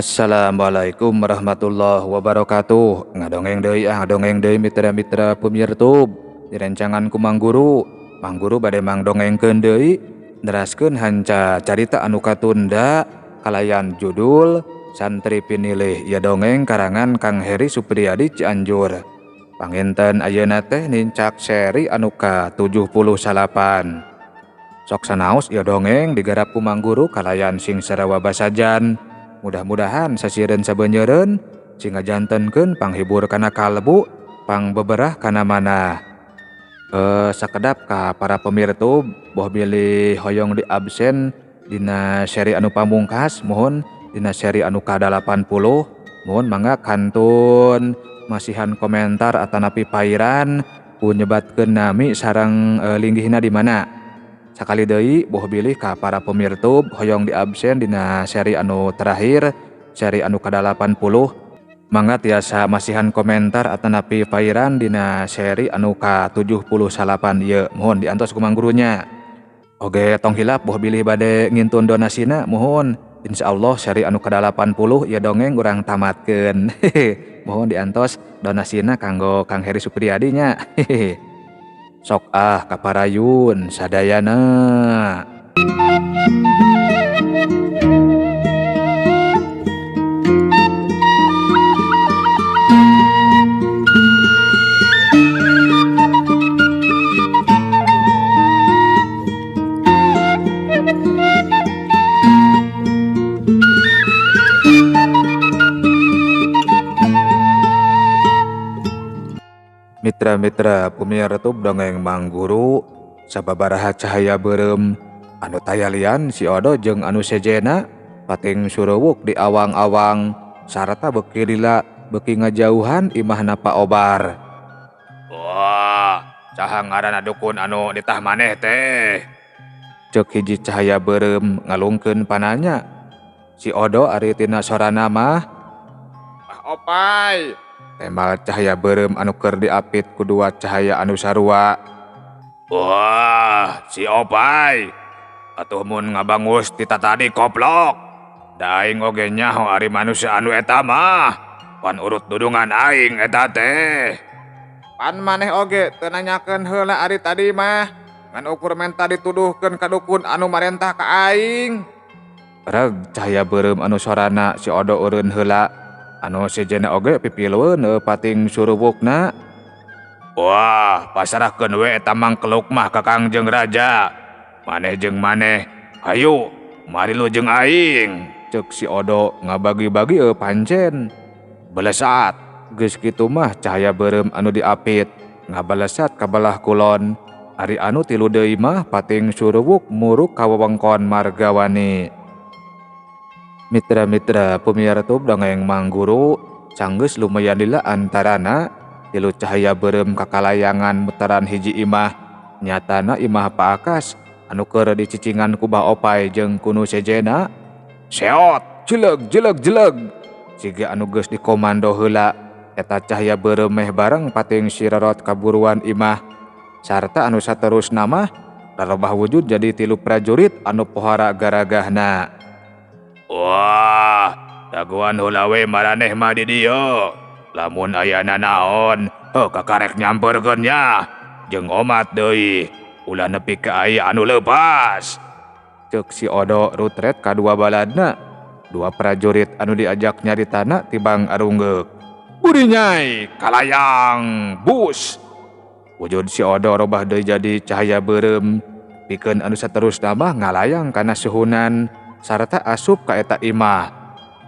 Assalamualaikum warahmatullahi wabarakatuh. Ngadongeng deui ah, ngadongeng deui mitra-mitra pemirtub. Direncangan ku Mang Guru. Mang Guru bade mangdongengkeun deui neraskeun hanca carita anu katunda kalayan judul Santri Pinilih ya dongeng karangan Kang Heri Supriyadi Cianjur. Panginten ayeuna teh nincak seri anu ka-78. Sok sanaos ieu dongeng digarap ku Mang Guru kalayan sing sarawa basajan. Mudah-mudahan sasieureun sabeunyereun sing ngajantenkeun panghibur kana kalbu, pangbeberah kana manah. Sakedap ka para pemirtub boh bilih hoyong di absen dina seri anu pamungkas, mohon dina seri anu ka-80, mohon mangga kantun masihan komentar atanapi pairan ku nyebatkeun nami sareng linggihna di mana. Sakali deui boh bilih ka para pemirtub hoyong di absen dina seri anu terakhir, seri anu ka-80, mangga tiasa masihan komentar atanapi pairan dina seri anu ka-78 ieu. Mohon diantos ku Mang Gurunya. Oge tong hilap boh bilih bade ngintun donasina, mohon insyaallah seri anu ka-80 ieu dongeng urang tamatkeun. Mohon diantos donasina kanggo Kang Heri Supriyadi nya. Sok ah kaparayun sadayana. Mitra-mitra pemirtub dongeng Mang Guru, sababaraha cahaya beureum anu tayalian si Odo jeung anu sejena pating surewuk di awang-awang sarta beuki lila beuki ngajauhan imahna Pak Obar. Wah, saha ngaranna dukun anu ditah maneh teh? Ceuk hiji cahaya beureum ngalungkeun pananya. Si Odo ari tina sorana mah, Bah Opai. Tembal cahaya beureum anu keur diapit ku dua cahaya anu sarua. Wah, si Opai. Atuh mun ngabangus ti tatadi koplok. Da aing oge nyaho ari manusia anu eta mah. Pan urut dudungan aing eta teh. Pan maneh oge teu nanyakeun heula ari tadi mah. Ngan ukur menta dituduhkeun ka dukun anu marentah ka aing. Reg cahaya beureum anu sorana si Odo eureun heula. Anu sejena oge pipilueun pating suruwukna. Wah, pasrahkeun we eta mangkeluk mah ka Kangjeng Raja. Maneh jeung maneh, hayu mari lu jeung aing. Ceuk si Odo ngabagi-bagi pancen. Belesat geus kitu mah cahaya beureum anu diapit ngabalesat ka belah kulon. Ari anu tilu deui mah pating suruwuk muruk ka wewengkon Margawani. Mitra-mitra pemirtub dongeng Mang Guru, sanggeus lumayan lila antarana tilu cahaya beureum kakalayangan muteran hiji imah. Nyatana imah Pak Akas anu keur dicicingan ku Bah Opai jeung kunu sejena. Seot, jeleg jeleg jeleg. Siga anu geus dikomando heula eta cahaya beureum meh bareng pating sirorot kaburuan imah. Sarta anu saterusna mah larobah wujud jadi tilu prajurit anu pohara garagahna. Wah, dagoan heula we maraneh mah di dieu. Lamun aya nanaon, heuh kakarek nyamperkeun nya. Jeung omat deui, ulah nepi ka aya anu leupas. Ceuk si Odo rutret kadua baladna. Dua prajurit anu diajak nyaritana tibang arunggeuk. Burinyai kalayang bus. Wujud si Odo robah deui jadi cahaya beureum. Pikeun anu saterusna mah ngalayang kana suhunan sarta asup ka eta imah.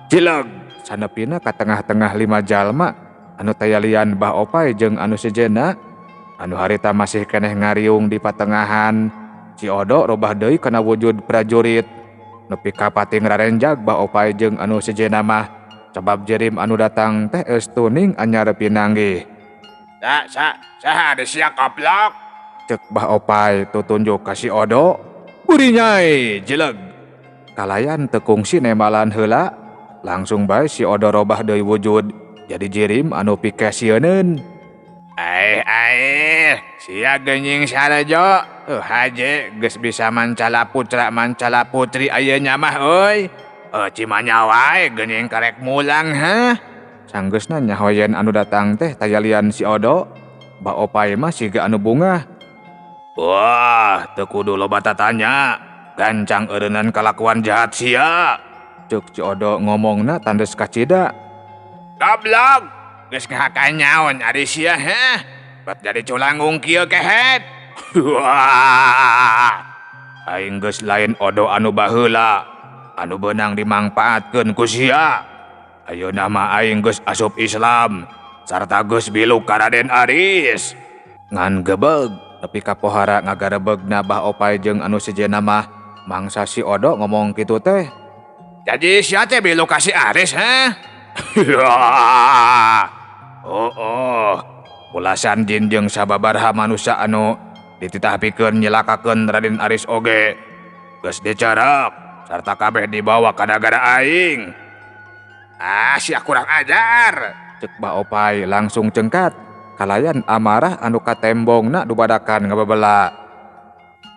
Jileg sanepina ka tengah-tengah 5 jalma anu tayalian Bah Opai jeung anu sejena anu harita masih keneh ngariung di patengahan. Si Odo robah deui kana wujud prajurit. Nepi ka pating rarenjag Bah Opai jeung anu sejena mah sabab jirim anu datang teh eus tuning anyar pinanggih. Sa, sa, saha di sia koplok? Ceuk Bah Opai tutunjuk ka si Odo. Burinyai jileg. Kalayan teu kungsi nembalan heula, langsung bae si Odo robah deui wujud jadi jirim anu pikasieuneun. Aeh, aeh, sia geunying sarejo. Haje geus bisa mancala putra mancala putri ayeuna mah euy. Cimanya wae geuning karek mulang heh. Sanggeusna nyahoyen anu datang teh tayalian si Odo. Bah Opai mah siga anu bungah. Wah, teu kudu loba tatanya. Gancang eureunnan kalakuan jahat sia. Ceuk si Odo ngomongna tandes kacida. Goblok, geus ngahakan nyaon ari sia heh. Bet jadi culangung kieu kehet. Wah, aing geus lain Odo anu baheula, anu beunang dimangpaatkeun ku sia. Ayeuna mah aing geus asup Islam sarta geus biluk ka Raden Aris. Ngan gebeg nepi ka pohara ngagarebegna Bah Opai jeung anu sejenna mah mangsa si Odo ngomong kitu teh. Jadi sia teh biluk ka si Aris heh? Oh, ulasan jin jeung sababaraha manusia anu dititah pikeun nyelakakeun Raden Aris oge geus dicarek sarta kabeh dibawa ka nagara aing. Ah, sia kurang ajar. Ceuk Bah Opai langsung cengkat kalayan amarah anu katembongna dubadakan ngabebela.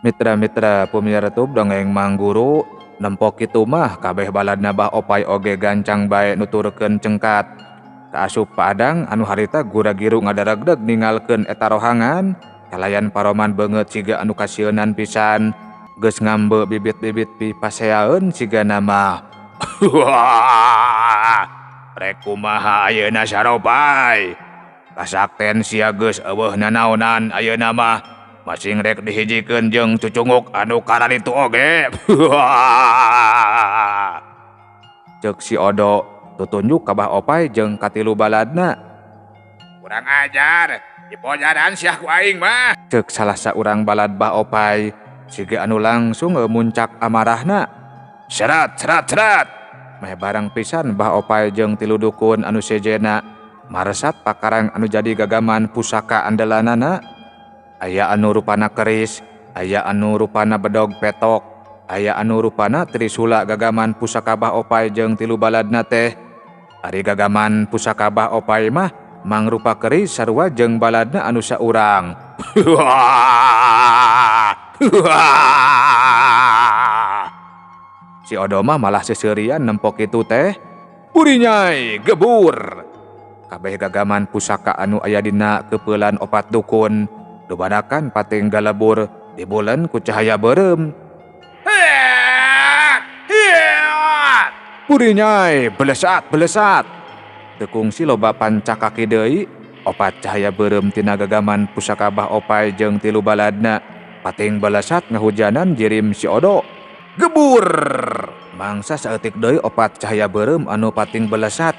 Mitra-mitra pemirsa dongeng Mang Guru nempok kitu mah kabeh baladna Bah Opai oge gancang bae nuturkeun cengkat. Kaasup Padang anu harita gura-giru ngadaregdeg ningalkeun eta rohangan kalayan paroman beungeut siga anu kasieunan pisan geus ngambe bibit-bibit pipaseaeun siga nama. Wah, rek kumaha ayeuna saropai. Kasakten sia geus eueuh nanaonan ayeuna mah masing rek dihijikeun jeung cucunguk anu kararitu oge. Ceuk si Odo tutunjuk ka Bah Opai jeung katilu baladna. Kurang ajar, dipojaran sia ku aing mah. Ceuk salah saurang balad Bah Opai siga anu langsung muncak amarahna. Serat serat serat. Meh barang pisan Bah Opai jeung tilu dukun anu sejenna maresat pakarang anu jadi gagaman pusaka andalanana. Aya anu rupana keris, aya anu rupana bedog petok, aya anu rupana trisula gagaman pusaka Bah Opai jeung tilu baladna teh. Ari gagaman pusaka Bah Opai mah mangrupa keris sarua jeung baladna anu saurang. Si Odo mah malah seserian nempok kitu teh. Burinyai gebur. Kabeh gagaman pusaka anu aya dina kepeulan opat dukun dubadakan pating galebur dibulen ku cahaya beureum. Burinyai belesat belesat. Teu kungsi loba pancakaki deui opat cahaya beureum tina gagaman pusaka Bah Opai jeung tilu baladna pating belesat ngahujanan jirim si Odo. Gebur. Mangsa saeutik deui opat cahaya beureum anu pating belesat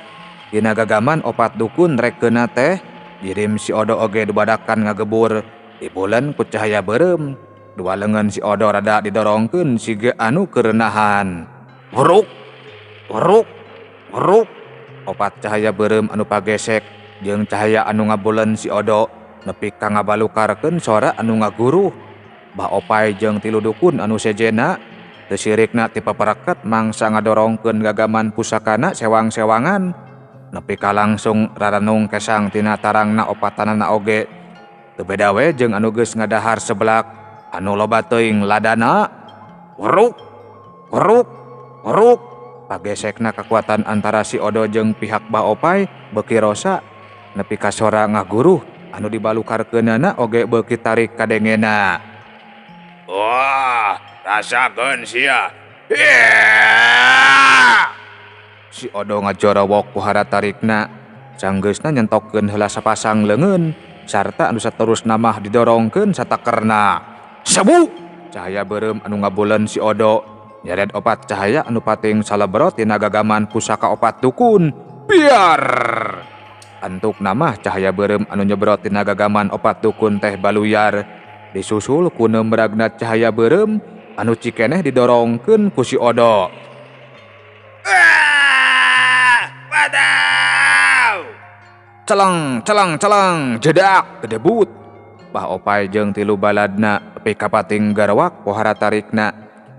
dina gagaman opat dukun rek keuna teh jirim si Odo oge dubadakan ngagebur dibulen ku cahaya beureum. Dua leungeun si Odo rada didorongkeun siga anu keurenahan. Weruk weruk weruk. Opat cahaya beureum anu pagesek jeung cahaya anu ngabulen si Odo nepi ka ngabalukarkeun sora anu ngaguruh. Bah Opai jeung tilu dukun anu sejenna teu sirikna ti papereket mangsa ngadorongkeun gagaman pusakana sewang-sewangan nepi ka langsung rarenung kesang tina tarangna opatanana oge. Teu beda we jeung anu geus ngadahar seblak anu loba teuing ladana. Weruk weruk weruk. Pagesekna kekuatan antara si Odo jeung pihak Bah Opai beuki rosa nepi ka sora ngaguruh anu dibalukarkeunana oge beuki tarik kadengena. Wah, rasakeun sia. Si Odo ngajorowok ku haratarikna sanggeusna nyentokkeun heula sapasang leungeun sarta anu saterusna mah didorongkeun satakerna. Sabuk. Cahaya beureum anu ngabulen si Odo nyared opat cahaya anu pating salebrot tina gagaman pusaka opat dukun. Biar. Antukna mah cahaya beureum anu nyebrot tina gagaman opat dukun teh baluyar disusul ku neumragna cahaya beureum anu cikeneh didorongkeun ku si Odo. Wadaw. Celeng celeng celeng jedak gedebut. Bah Opai jeung tilu baladna nepi ka pating garwak pohara tarikna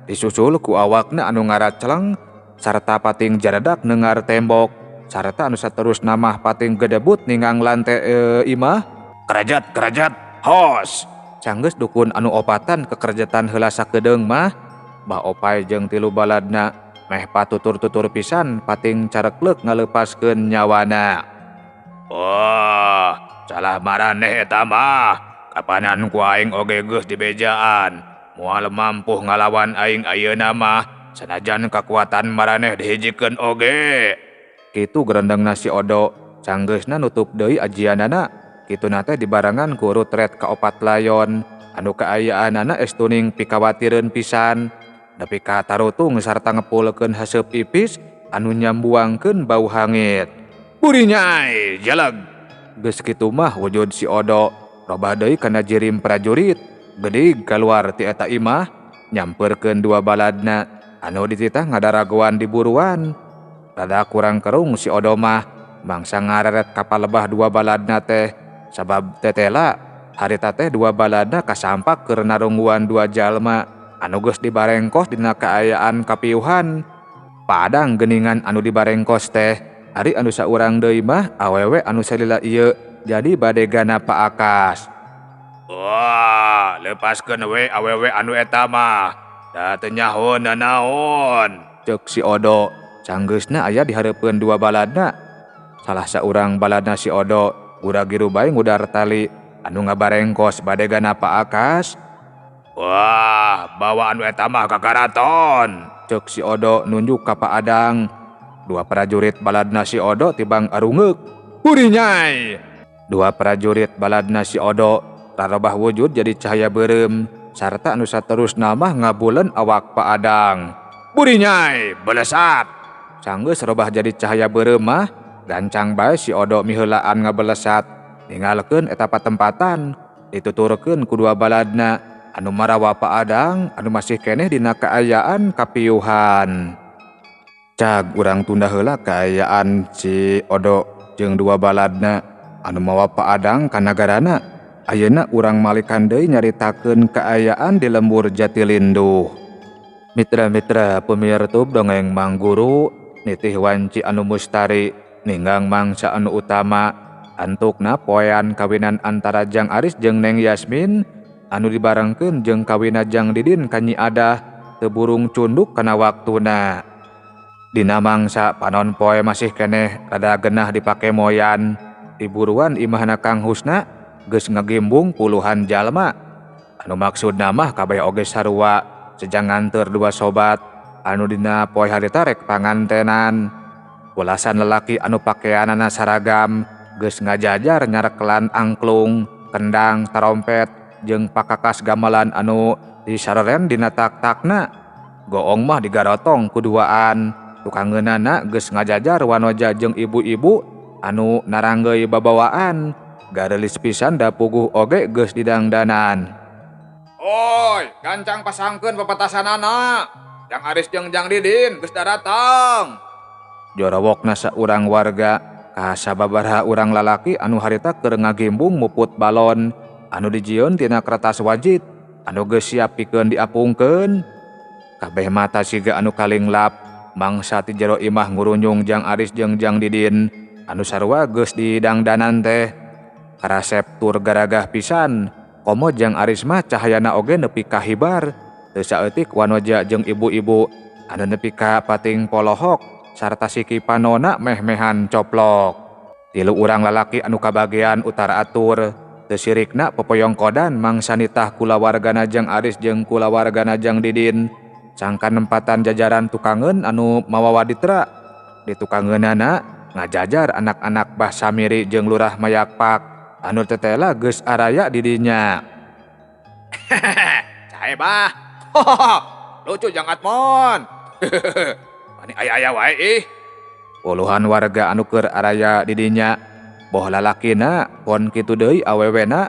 disusul ku awakna anu ngaraceleng sarta pating jaradak nengar tembok sarta anu saterusna mah pating gedebut ninggang lante imah. Kerajat kerajat hos. Sanggeus dukun anu opatan kekerjatan heula sakedeung mah Bah Opai jeung tilu baladna Meh patutur-tutur pisan pating careklek ngaleupaskeun nyawana. Wah, salah maraneh eta mah. Kapanan ku aing oge geus dibejaan. Moal mampu ngalawan aing ayeuna mah sanajan kakuatan maraneh dihijikeun oge. Kitu gerendengna si Odo, sanggeusna nutup deui ajianana. Kituna teh dibarengan ku rutret kaopat layon anu kaayaanana estuning pikawatireun pisan. Nepi ka tarutung sarta ngepulkeun haseup ipis anu nyambuangkeun bau hangit. Burinyai jalag. Geus kitu mah wujud si Odo robah deui kana jirim prajurit. Gedig kaluar ti eta imah nyamperkeun dua baladna anu dititah ngadaragoan di buruan. Rada kurang kerung si Odo mah mangsa ngareret ka palebah dua baladna teh sabab tetela harita teh dua baladna kasampak keur narungguan dua jalma anu geus dibarengkos dina kaayaan kapiuhan. Padang geuningan anu dibarengkos teh ari anu saurang deui mah awewe anu salila ieu jadi badegana paakas. Wah, lepaskeun we awewe anu eta mah. Da teu nyaho nanaon. Ceuk si Odo, sanggeusna aya dihareupeun dua baladna. Salah saurang baladna si Odo gura-giru bae ngudar tali anu ngabarengkos badegana paakas. Wah, bawa anu eta mah ka karaton. Ceuk si Odo nunjuk ka Pak Adang. Dua prajurit baladna si Odo tibang arungeuk. Burinyai. Dua prajurit baladna si Odo tarobah wujud jadi cahaya beureum sarta anu saterusna mah ngabuleun awak Pak Adang. Burinyai, belesat. Sanggeus robah jadi cahaya beureum mah gancang bae si Odo miheulaan ngabelesat. Ninggalkeun eta patempatan dituturkeun ku dua baladna anu marawa Pak Adang anu masih keneh dina kaayaan kapiuhan. Cag urang tunda heula kaayaan si Odo jeung dua baladna anu mawa Pak Adang ka nagarana. Ayeuna urang malikan deui nyaritakeun kaayaan di lembur Jatilinduh. Mitra-mitra pemirtub dongeng Mang Guru nitih wanci anu mustari ninggang mangsa anu utama antukna poean kawinan antara Jang Aris jeung Neng Yasmin anu dibarengkeun jeung kawina Jang Didin ka Nyi Adah teu burung cunduk kana waktuna. Dina mangsa panon poe masih keneh rada genah dipake moyan. Diburuan imahna Kang Husna geus ngagimbung puluhan jalma. Anu maksudna mah kabeh oge sarua sejang nganteur dua sobat anu dina poe harita rek pangantenan. Belasan lelaki anu pakeanana saragam geus ngajajar nyarekelan angklung, kendang, tarompet jeung pakakas gamelan anu disareren dina tak-takna. Goong mah digarotong kuduaan. Tukangeunana geus ngajajar wanoja jeung ibu-ibu anu naranggeuy babawaan. Gareulis pisan da puguh oge geus didangdanan. Oi, gancang pasangkeun papatasanana. Jang Aris jeung Jang Didin geus daratang. Jorowokna saurang warga ka sababaraha urang lalaki anu harita keur ngagimbung muput balon anu dijieun tina kertas wajit anu geus siap pikeun diapungkeun. Kabeh mata siga anu kalinglap mangsa ti jero imah ngurunyung Jang Aris jeung Jang Didin anu sarua geus didangdanan teh. Karasep tur garagah pisan komo Jang Aris mah cahayana oge nepi ka hibar. Teu saeutik wanoja jeung ibu-ibu anu nepi ka pating polohok sarta siki panona meh-mehan coplok. Tilu urang lalaki anu kabagean utara atur teu sirikna popoyongkodan mangsa nitah kulawargana Jang Aris jeung kulawargana Jang Didin. Sangkan nempatan jajaran tukangeun anu mawa waditra. Di tukangeunana ngajajar anak-anak Bah Samiri jeung Lurah Mayakpak anu tetela geus araya di dinya. Cae bah. Lucu Jang Atmon. Mani aya-aya wae ih. Puluhan warga anu keur araya di dinya boh lalakina pon kitu deui awewena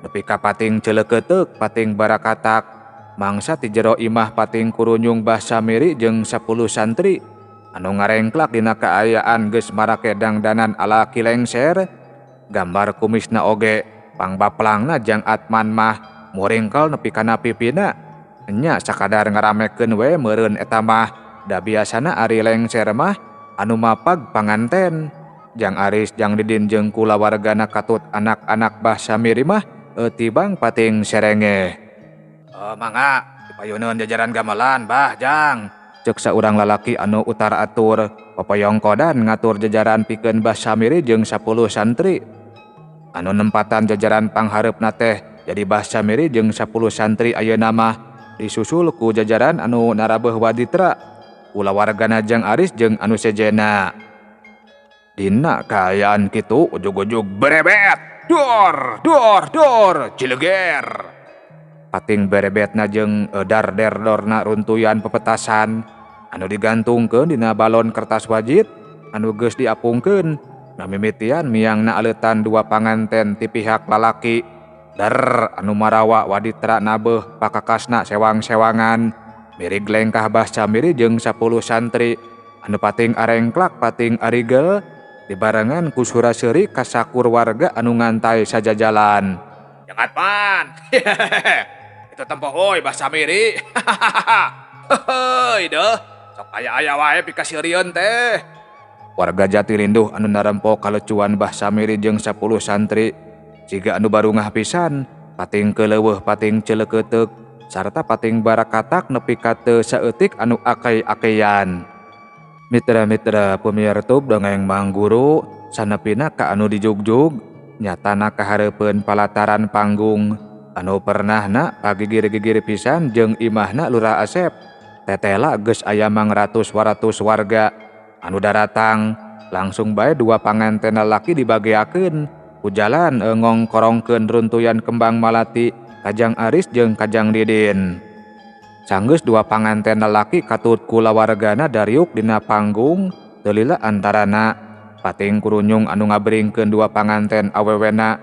nepi ka pating celeukeuteup pating barakatak. Mangsa ti jero imah pating kurunyung Bah Samiri jeung 10 santri anu ngarengklak dina kaayaan geus marake dangdanan ala Ki Lengser. Gambar kumisna oge pangbaplangna Jang Atman mah muringkel nepi kana pipina. Nya sakadar ngaramekeun we meureun eta mah da biasana ari lengser mah anu mapag panganten. Jang Aris Jang Didin jeung kulawargana katut anak-anak Bah Samiri mah tibang pating serenge. Mangga dipayuneun jajaran gamelan Bah Jang. Cek saurang lalaki anu utar atur popayongkodan ngatur jajaran pikeun Bah Samiri jeung 10 santri. Anu nempatan jajaran panghareupna teh jadi Bah Samiri jeung 10 santri ayeuna mah disusul ku jajaran anu narabeuh waditra kulawargana Jang Aris jeung anu sejena. Dina kaayaan kitu ujug-ujug berebet dor dor dor cileger. Pating berebetna jeung dar der dorna runtuyan pepetasan anu digantungkeun dina balon kertas wajit anu geus diapungkeun. Namimitian miangna aleutan dua panganten ti pihak lalaki dar anu marawa waditra nabeuh pakakasna sewang-sewangan mirig lengkah Bah Samiri jeung 10 santri anu pating arengklak pating arigel dibarengan ku sura-seuri kasakur warga anu ngantai sajajalan. Jangan pan. Itu tempo oi Bah Samiri. Heuy deuh, sok aya-aya wae pikaseurieun teh. Warga Jatilinduh anu narempo kalecuan Bah Samiri jeung 10 santri siga anu barungah pisan, pating keleuweuh pating celeukeuteuk sarta pating barakatak nepi ka teu saeutik anu akei-akeian. Mitra-mitra pemirtub dongeng Mang Guru sanepina ka anu dijugjug nyatana kahareupeun palataran panggung anu pernahna pagigir-gigir pisan jeung imahna Lurah Asep. Tetela geus aya mangratus-waratus warga anu daratang langsung bae dua panganten lalaki dibageakeun ku jalan ngongkorongkeun runtuyan kembang malati Kajang Aris jeung Kajang Didin. Sanggeus dua panganten lalaki katut kulawargana dariuk dina panggung teu lila antarana pating kurunyung anu ngabringkeun dua panganten awewena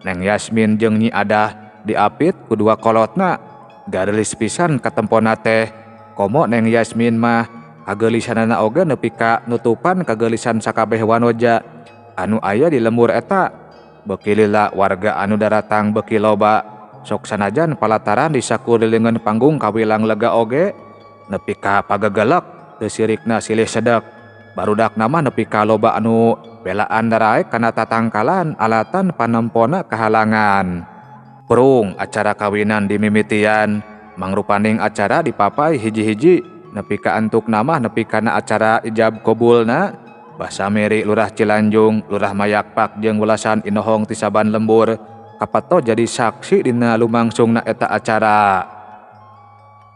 Neng Yasmin jeung Nyi Adah diapit ku dua kolotna garelis pisan katempona teh. Komo Neng Yasmin mah kageulisanana oge nepi ka nutupan kageulisan sakabeh wanoja anu aya di lembur eta. Beuki lila warga anu daratang beuki loba sok sanajan palataran di sakulilingan panggung kawilang lega oge nepi ka pagagelek teu sirikna silih sedek. Barudak nama nepi ka loba anu belaan daraek kana tatangkalan alatan panempona kahalangan. Prung acara kawinan dimimitian mangrupaning acara dipapai hiji-hiji nepi ka antuk nama nepi kana acara ijab kobulna. Bah Samiri Lurah Cilanjung, Lurah Mayakpak jeung welasan inohong ti saban lembur kapato jadi saksi dina lumangsungna eta acara.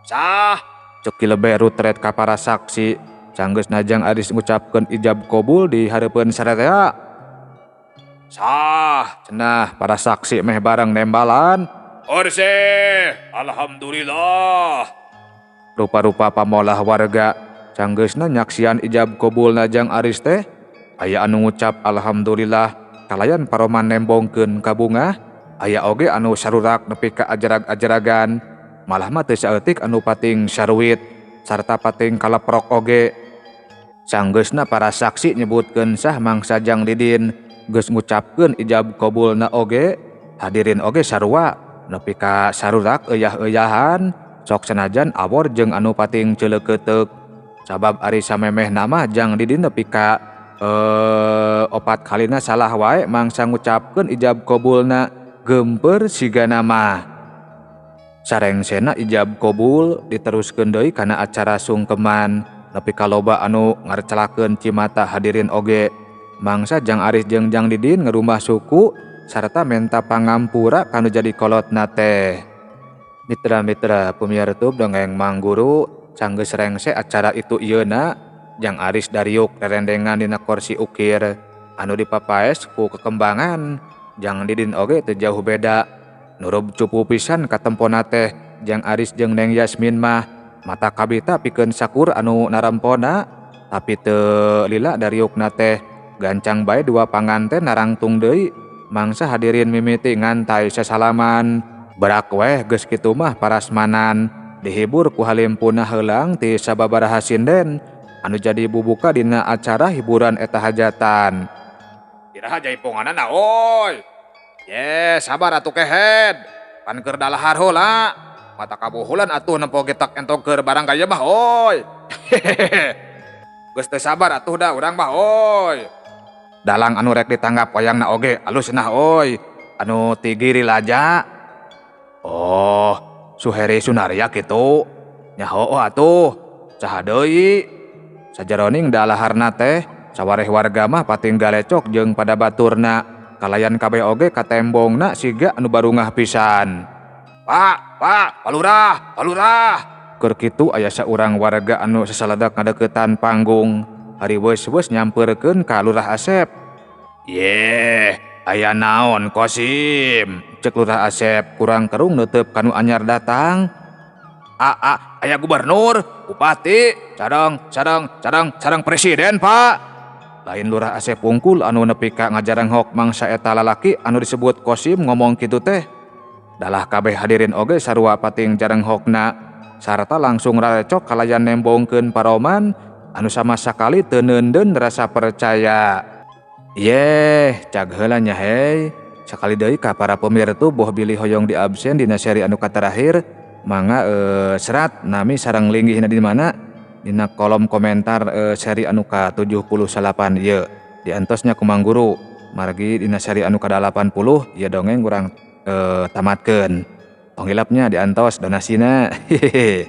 Sah cek lebe rutret ka para saksi sanggeus Jang Aris ngucapkeun ijab kobul di hareupeun sarerea. Sah cenah para saksi meh bareng nembalan. Orse, alhamdulillah. Rupa-rupa pamolah warga sanggeusna nyaksian ijab kobulna Jang Aris teh aya anu ngucap alhamdulillah kalayan paroman nembongkeun kabungah, aya oge anu sarurak nepi ka ajarag-ajaragan, malah mah teu saeutik anu pating saruit sarta pating kaleprok oge. Sanggeusna para saksi nyebutkeun sah mangsa Jang Didin geus ngucapkeun ijab kobulna oge, hadirin oge sarua nepi ka sarurak eyah-eyahan sok sanajan awor jeung anu pating ceuleukeuteup. Sabab ari samemeh nama Jang Didin nepi ka opat kalina salah wae mangsa ngucapkeun ijab kobulna geumpeur sigana mah. Sarengsena ijab kobul diteruskeun deui kana acara sungkeman nepi ka loba anu ngarcelakeun cimata hadirin oge. Mangsa Jang Aris jeung Jang Didin ngerumah suku sarta menta pangampura kanu jadi kolotna teh. Mitra-mitra pemirtub dongeng Mang Guru sanggeus rengse acara itu ieuna Jang Aris dariuk rerendengan dina kursi ukir anu dipapaes ku kekembangan. Jang Didin oge teu jauh beda nurub cupu pisan katempona teh. Jang Aris jeung Neng Yasmin mah mata kabita pikeun sakur anu narempona tapi teu lila dariukna teh gancang bae dua panganten narangtung deui. Mangsa hadirin mimiti ngantai sasalaman berak weh geus kitu mah parasmanan dihibur ku halimpuna heulang ti sababaraha sinden anu jadi bubuka dina acara hiburan eta hajatan. Iraha jaiponganana oi. Ye, sabar atuh kehed. Pan keur dalahar heula. Mata kabuhulan atuh nempo getak entog keur barang kaya mah oi. Geus teu sabar atuh da urang mah oi. Dalang anu rek ditanggap wayangna oge alus nah oi. Anu ti Giri Laja. Oh, Suheri Sunarya kitu. Nya hooh atuh. Saha deui? Sajaroning dalaharna teh sawareh warga mah pating galecok jeung pada baturna kalayan kabeh oge katembongna siga anu barungah pisan. Pak, Pak, Pak Lurah, Pak Lurah. Keur kitu aya saurang warga anu sasaladak ngadeukeutan panggung. Hari weus-weus nyampeurkeun ka Lurah Asep. Yeh, aya naon Kosim? Cek Lurah Asep kurang kerung neuteup kanu anyar datang. Aa, aya gubernur, bupati, sareng sareng sareng sareng presiden, Pak. Lain Lurah Asep wungkul anu nepi ka ngajarenghok mangsa eta lalaki anu disebut Kosim ngomong kitu teh. Dalah kabeh hadirin oge sarua pating jarenghokna sarta langsung rarecok kalayan nembongkeun paroman anu sama sakali teu neundeun rasa percaya. Yeh, cag heula nya hei. Sakali deui ka para pemirsa boh bilih hoyong di absen dina seri anu katarakhir mangga serat nami sareng linggihna di mana dina kolom komentar seri anu ka-78 ieu. Diantosnya ku Mang Guru. Margi dina seri anu ka-80 ieu dongeng urang tamatkeun. Tong hilapnya diantos donasina. Hehehe.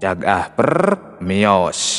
Jag ah per mios.